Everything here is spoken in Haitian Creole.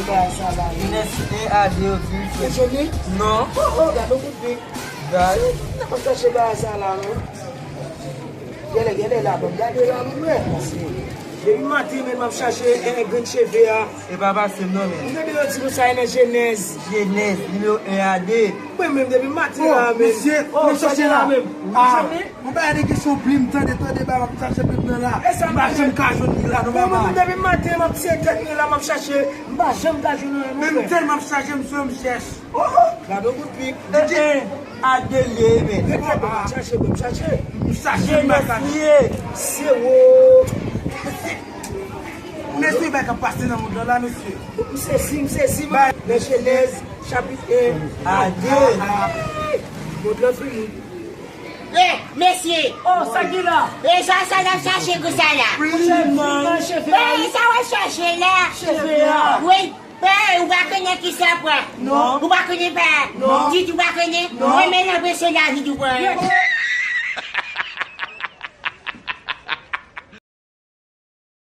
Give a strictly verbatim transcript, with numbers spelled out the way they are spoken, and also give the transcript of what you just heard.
Jenès en a de yo di. Ou jwenn li? Non. Oh, oh, gade yon kout pik. Gade. N ap chache bagay sa la, non. Gade, gade la, bon, gade la, mwen, paske depi maten, men, m ap chache, eh, grenn cheve a. E pa pase m non, men. M tande yo di konsa, e nan Jenèz. Jenèz, nimewo en a de. Mwen menm, depi maten la, men. Mesye, oh, m chache la menm. Ah, ou pa gen kesyon plim, tande, tande, ba, m ap chache plim nan la. M pa janm ka jwenn li la, non, papa. Mwen menm, depi maten, m ap tiye tèt mwen la, m ap chache. M pa janm ka jwenn anyen, non, frè. Menm tèlman m chache, m sou m chèch. Oh, oh, gade yon kout pik. Eh, eh, a de l ye, men. Rete, m ap chache, m ap chache. M chache, m pa ka. Jenès li ye. Sewo. Mesye, bay k ap pase nan mond lan la, mesye. M sezi, m sezi, mwen. Nan Jenèz, chapit en a de. Mond lan fini. Eh, mesye. Oh, sa ki la? E sa, sa n ap chache konsa la? Monchè, m nan cheve a, wi. Eh, sa w ap chache la? Cheve a. Wi. Eh, ou pa konnen ki sa pran? Non. Ou pa konnen pa? Non. Di ou pa konnen? Non. Mwen, men nan presyon la, di ou pran.